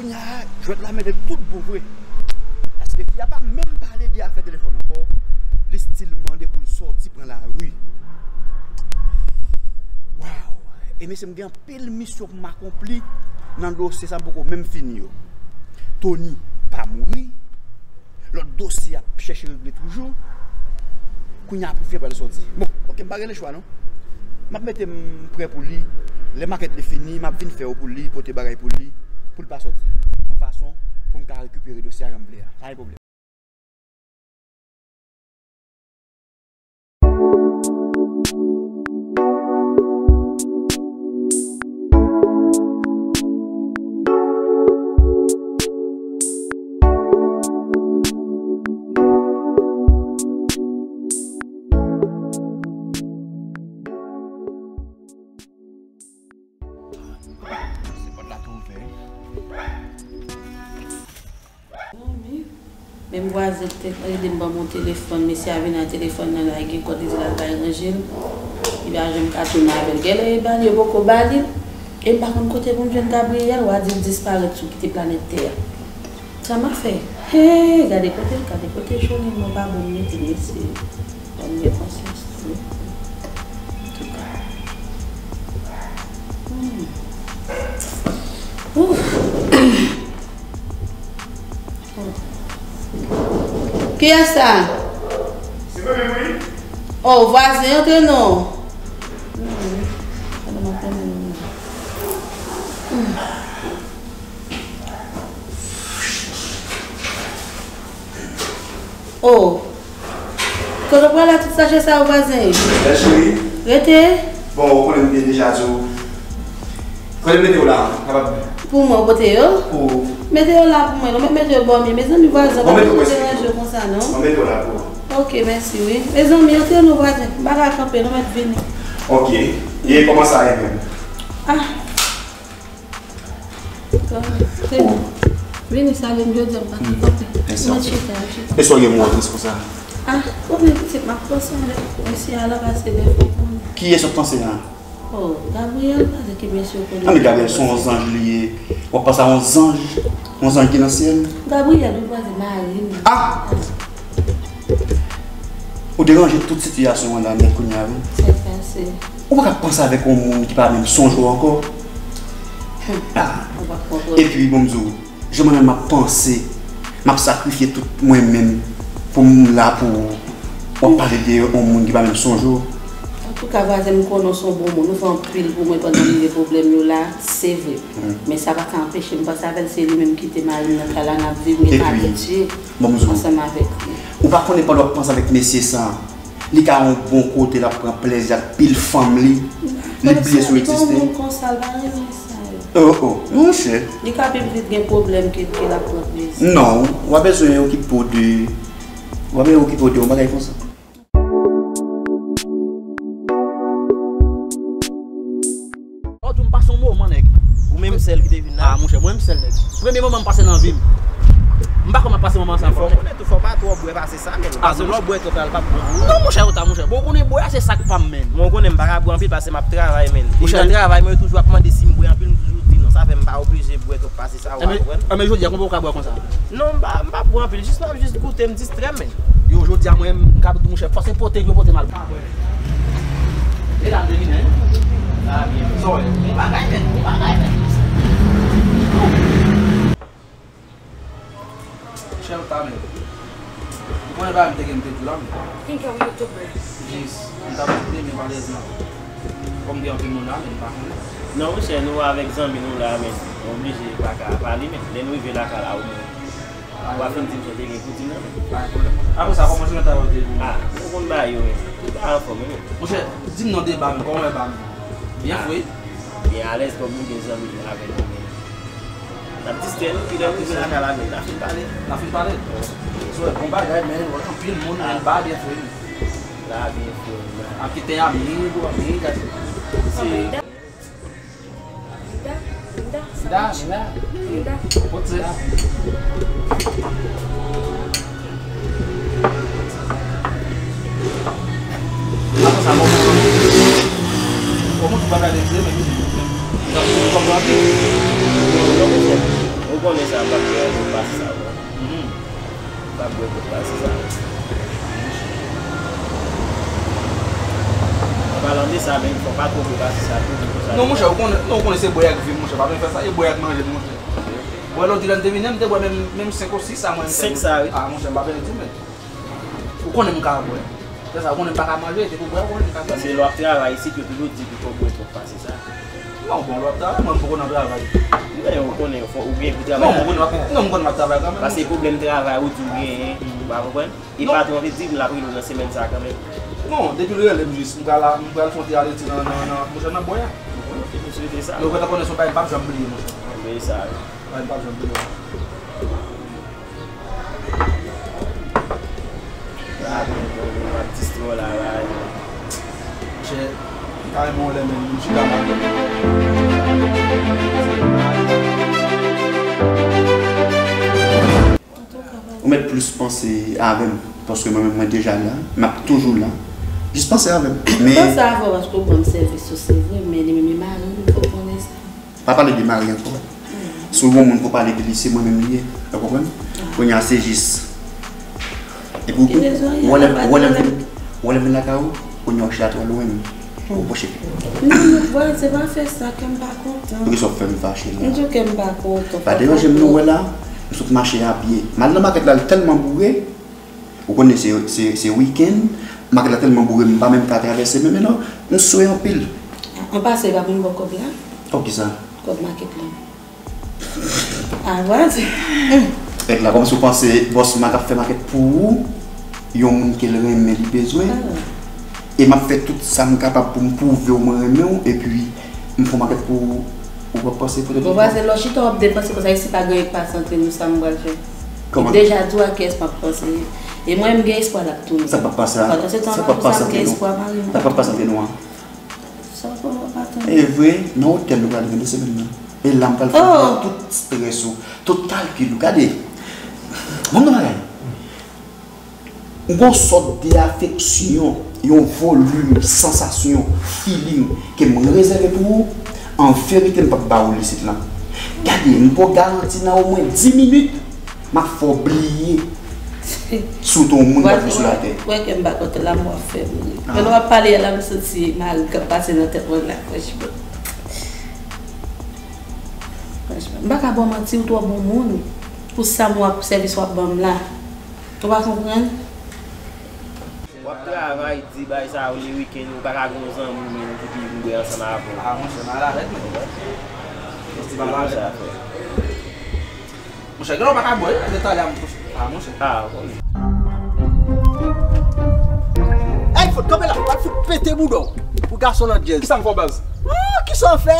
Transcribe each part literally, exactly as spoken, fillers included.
Kounya, jwèt la mele tout bon vre. Paske fi a pa menm pale de afè telefòn ankò. Li still mande pou l sòti pran lari. Waw! E mesye, m gen anpil misyon pou m akonpli nan dosye sa m poko menm fini yo. Tony pa mouri. Lòt dosye ap chèche regle toujou. Kounya pou fi a pral sòti. Bon, oke, m pa gen lechwa non. M ap mete m prè pou li. Lè makèt li fini, m ap vin fè yo pou li, pote bagay pou li, pou l pa sòti. Yon fason pou m ka rekipere dosye a jan m vle a. Pa gen pwoblèm. Se pòt la tou ouvè. Zanmi, menm vwazen ki te ede m ban m yon telefòn, mesye a vin ak telefòn nan la, li gen kòd, li di l al bay ranje l. Li pa janm ka tounen avè l. Genlè e ba l, yo poko ba li l. E m pa konn kote pou m jwenn Gabriel, w a di l disparèt sou kite planèt tè a. Sa m a fè? Hey, gade kote, gade kote Johnny, mwen pa bon, m mete mesye. Ban m gen konsyans tou. Antouka. Hmm. Ouf. Kiyès sa? Se mwen menm, wi. Oh, vwazen, antre non. Hmm. Sa nan mwen konnen non. Hmm. Oh. Kote w prale ak tout sachè sa yo, vwazen? Bèl cheri. Rete. Bon, ou konnen m te deja di w. Kote m mete yo la, kapab. Pou mwen, ou pote yo? Pou ou. Mete yo la pou mwen, non, mete yo bò mwen. Mezanmi, vwazen, pa bezwen deranje yo konsa, non. Mwen mete yo la pou ou. Ok, mèsi, wi. Mezanmi, antre non, vwazen. M pa ka kanpe, non, mèt vini. Ok. E kòman sa ye menm? Ah. Vini salye m jodi a, m pa t kontan. Mèsi anpil. Mwen chita, chita. E sa w gen mou tris konsa? Ah, konnen pitit, m ap panse anlè mesye a la pase de fwa konnen. Kiyès w ap panse a? Oh, Gabriel, pase ki mesye w konnen. Ah, men Gabriel se yon zanj li ye. W ap panse a yon zanj, yon zanj ki nan syèl? Gabriel, ou pase mari m. Ah! Ou deranje tout sitiyasyon an la nèt kounya, wi. Sa k pase? Ou pa ka panse avèk yon moun ki pa menm sonje w ankò. Hmm. Ah. Ou pa konprann. Epi, bon, m di w, jan mwen menm m ap panse, m ap sakrifye tout mwen menm pou m la pou ou. W ap pale de yon moun ki pa menm sonje w. Antouka, vwazen, m konnen w se yon bon moun. Ou fè anpil pou mwen pandan m gen pwoblèm yo la, se vre. Hmm. Men sa pa ka anpeche m panse avè l, se li menm ki te mari m nan kay la, n ap viv, men m abitye. Bon, m di w. Ansanm avèk li. Ou pa konnen pandan w ap panse avèk mesye sa, li ka yon bon kote, l ap pran plèzi ak pil fanm li, li bliye si w egziste. Bon moun konsa, l pa renmen sa yo. Oh, oh, monchè. Li ka pi vit gen pwoblèm ke, ke l ap pran plezi. Non, w a bezwen okipe w de, w a bezwen okipe w de yon bagay konsa. Ou di m pase yon moman, nèg. Ou menm sèl ki te vin la? Ah, monchè, mwen menm sèl, nèg. Premye moman m pase nan vi m. M pa kwè m ap pase moman sa ankò. Fò konnen tou, fò pa twò bwè pase sa, men. Ah, paske lè w bwè twòp la, l p ap bon pou ou. Non, monchè, ou ta, monchè. Bon, ou konnen bwè a se sa k pa m, menn. Mwen, ou konnen m pa ka bwè anpil paske m ap travay, menn. Monchè, depi nan travay, mwen, yo toujou ap mande si m bwè anpil, m toujou di non. Sa fè m pa oblije bwè twòp pase sa, ou konprann? Enben, enben, jodi a, konpè w ka bwè konsa? Non, m pa, m pa bwè anpil, jis m ap jis goute, m distrè m, menn. Yo, jodi a, mwen, m ka di w, monchè, fòse pote, yo pote m al. E la m te vin, wi. Sa byen. Bon bagay, men. Bon bagay, men. Chèl ta, men. Ou konnen bagay m te gen m te di la, men. Jis, m t ap koute, men malerezman, kòm gen anpil moun la, men m pa konnen. Non, monchè, nou avèk zanmi nou la, men. Nou oblije pa ka pale, men. Lè nou rive lakay la, ou menm. Ou pa fin di m sa w te gen pou di m nan, men. Pa gen pwoblèm. Apre sa, kòman jounen ta yo te ye? Ah, nou konn bagay yo, men. Tout bagay anfòm, wi, men. Monchè, di m non de ba m, kòman w wè ba m? Byen fre? Byen alèz, kòm nou gen zanmi avèk nou, men. N ap distrè nou, pi lè nou rive lakay la, men, n a fin pale. N a fin pale? Wi. So, bon bagay, men, wè anpil moun, men ba byen fre, men. La byen fre, men. Ap kite a mil pou mil, gade. Se Linda, Linda, Linda, Linda. Kot se? Apre sa, bon, bon, bon, tout bagay regle, men, men, men, men, men, men, men, men, men, men, men, men, Ou konnen sa, m p ap bwè pase sa, bro. M p ap bwè pase sa. An palan de sa, menm, fò pa twò bwè pase sa tou, pou sa. Non, monchè, ou konnen, non, ou konnen se bwè ak vi m, monchè, pa bezwen fè sa, e bwè ak manje tou, monchè. Bwè lòt jou la m te vini, m te bwè menm, menm senk ou sis sa, mwen, m te senk sa, wi. Ah, monchè, m pa vle di, men. Ou konnen m ka bwè. Se sa, ou konnen m pa ka manje, depi w bwè, ou konnen m ka bwè. Paske lè w ap travay isit, yo toujou di pou w bwè twòp pase sa. Non, bon, lè w ap travay, mwen, m poko nan travay. Men ou konnen, fò ou gen pou travay. Non, m konnen w ap, non, m konnen w ap travay kanmenm. Paske pwoblèm travay ou di w genyen, ou pa konprann? E patwon an te di m l ap rele w nan semèn sa a kanmenm. Non, depi l rele m jis, m pral, m pral fè yon ti ale ti nan, nan, nan, monchè, nan bwè a. Ou konnen, ou te pou swete sa. Men ou gentan konnen se yon bagay m p ap janm bliye, monchè. Bliye sa, wi. Bagay m p ap janm bliye. Monchè, m ta renmen w lè menm, m chita la. Ou mèt plis panse avè m, paske mwen menm, mwen deja la, m ap toujou la. Jis panse avè m. Men panse avè w paske w ban m sèvis ou, se vre, men li menm e mari m, fò w konnen sa. Pa pale de mari ankò. Si w gen yon moun pou pale de li, se mwen menm li ye. Ou konprann? Kounye a, se jis. Epi ou, ou wè lè, ou wè lè m vin, ou wè lè m vin lakay ou, kounye a, w chita twò lwen m. Ou pwoche. Non, non, bwè, se pa fè sa, kè m pa kontan. Poukisa w fè m fache la? M di w kè m pa kontan. Pa deranje m, non, wè la, m sot mache a pye. M al nan makèt la, l tèlman boure. Ou konnen se, se, se wikenn, makèt la tèlman boure, m pa menm ka travèse menm, non, m swe anpil. An pase, pa pou m ba w kòb la? Kòb kisa? Kòb makèt la. A, vwazin. Nèg la, kòmsi w panse bòs Mak ap fè makèt pou ou, yon moun ke l renmen, li bezwen. E m ap fè tout sa m kapab pou m pwouve w mwen renmen w, epi m fè makèt pou ou, ou p ap panse pote. Bon, vwazin, lè w chita w ap depanse konsa, isi pa gen anyen k pase antre nou, sa m pral fè? Kòman? M deja di w a kiyès m ap panse. E mwen, m gen espwa l ap tounen. Sa p ap pase a. Pandan se tan, m ap panse a m gen espwa mari m. Sa p ap pase antre nou an. Sa w konnen w ap atann. E vre, nan otèl nou pral gen de semèn nan. E la m pral fè tout strès ou, tout kalkil ou. Gade, bon, nan bagay. M gon sòt de afeksyon, yon volim, sansasyon, feeling ke m rezève pou ou. An verite, m p ap ba ou l isit lan. Gade, m ba w garanti nan omwen dis minit, m ap fè w bliye si w te yon moun k ap viv sou latè. Wè ke m pa kontan, lanmou ap fè m ri. Men lè w ap pale a la, m santi mari k ap pase nan tèt mwen la, franchman. Franchman, m pa ka ba w manti, ou twò bon moun pou sa m w ap, sèvis w ap ban m la. Ou pa konprann? W ap travay, di bagay sa yo le wikenn, ou pa ka gen yon zanmi w menm ki pi vin bwè ansanm avè w. Ah, monchè, malad, men. Festival avè. Monchè, gen lè w pa ka bwè, wi, men talè a m touche. Ah, monchè. Ah, wi. Ey, fout, kanpe la, w ap fout pete bouda w pou gason nan djèz. Kisa m fè w, baz? Oh, kisa w fè?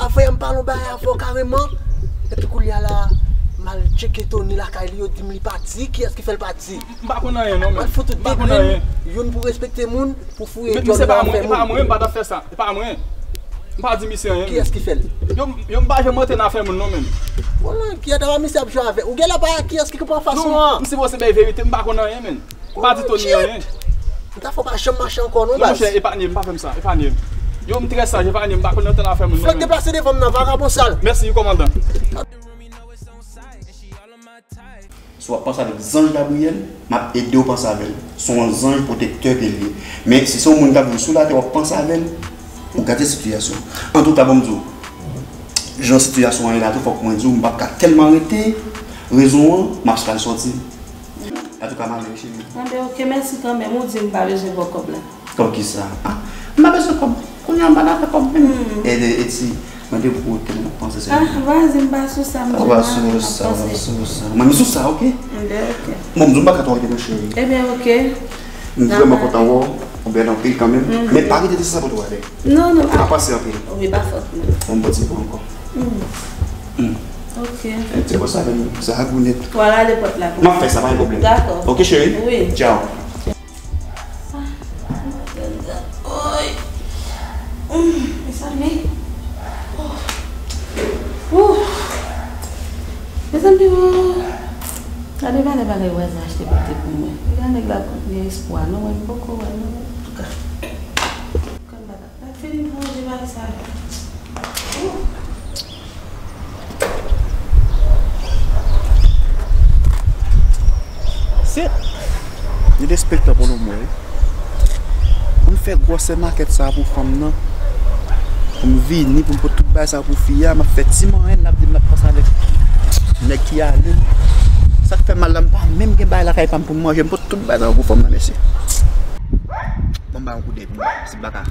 Avè a m pale yon bagay avè w kareman. Epi koulye a la, m al tcheke Tony lakay li, yo di m li pati. Kiyès ki fè l pati? M pa konn anyen non, men. M pa konn anyen. Youn pou respekte moun, pou fouye djòl nan afè moun. Men misye pa mwen, e pa mwen, m pa t ap fè sa. E pa mwen. M pa di misye anyen. Kiyès ki fè l? Yo, yo, m pa janm rantre nan afè moun non, men. Wala, kiyès misye ap jwe avè? Ou genlè pa kiyès ki pran fason an? Non, m sipoze bay verite, m pa konn anyen, men. M pa di Tony anyen. M ta fè w pa janm mache ankò non, baz. Non, monchè, epanye m, pa fè m sa, epanye m. Yo, m trè saj, epanye m, m pa konn rantre nan afè moun non, men. Flèk deplase devan m nan, vagabon sal. Mèsi, kòmandan. Si w ap panse avèk zanj Gabriyèl, m ap ede w panse avè l. Se yon zanj pwotektè ke l ye. Men, si se yon moun k ap viv sou latè, w ap panse avè l, ou gate sitiyasyon. Antouka, ban m di w, jan sitiyasyon an ye la tou, fòk mwen di w, m p ap ka tèlman rete, rezon an, m ap pral sòti. Antouka, m ale wi, cheri. Anben, oke, mèsi kanmenm. Ou di m pa bezwen ba w kòb la. Kòb kisa? Ah, m pa bezwen kòb. Kounye a m pa nan afè kòb menm. E, e, e ti, mwen te pou tèlman panse se. Ah, vwazin, m pa sou sa, m di w pa sou sa, m pa sou sa. Mwen, m sou sa, oke? Anben, oke. Bon, m di w m pa ka twò rete non, cheri. Ebyen, oke. M vrèman kontan wè w, ou bèl anpil kanmenm. Men pa rete de sa pou twò ale. Non, non. M ap panse anpil. Wi, pa fòt mwen. Bon, m pran ti pwen ankò. Ok. Ti pwen sa vin, sa a gou nèt. Wala ale pòt la pou mwen. M ap fè sa, pa gen pwoblèm. Dakò. Ok, cheri? Wi. Tchao. Oy. Mezanmi. Mezanmi, oh. Gade valè bagay vwazin achte pote pou mwen. Gade nèg la gen espwa. Non, mwen poko wè, non. Antouka. Kòm bagay. Fini manje bagay sa yo. Ouh. Enspektè Polo mwen wi. Pou m fè gwosè makèt sa pou fanm nan, pou m vini, pou m pot tout bagay sa pou fi a, m ap fè ti manyen, l ap di m l ap pase avèk nèg ki ale. Sa k fè mal la, m pa menm gen bagay lakay pa m pou m manje, m pot tout bagay sa pou fanm nan, mesye. Bon, m ba yon kout de pye, si m pa ka.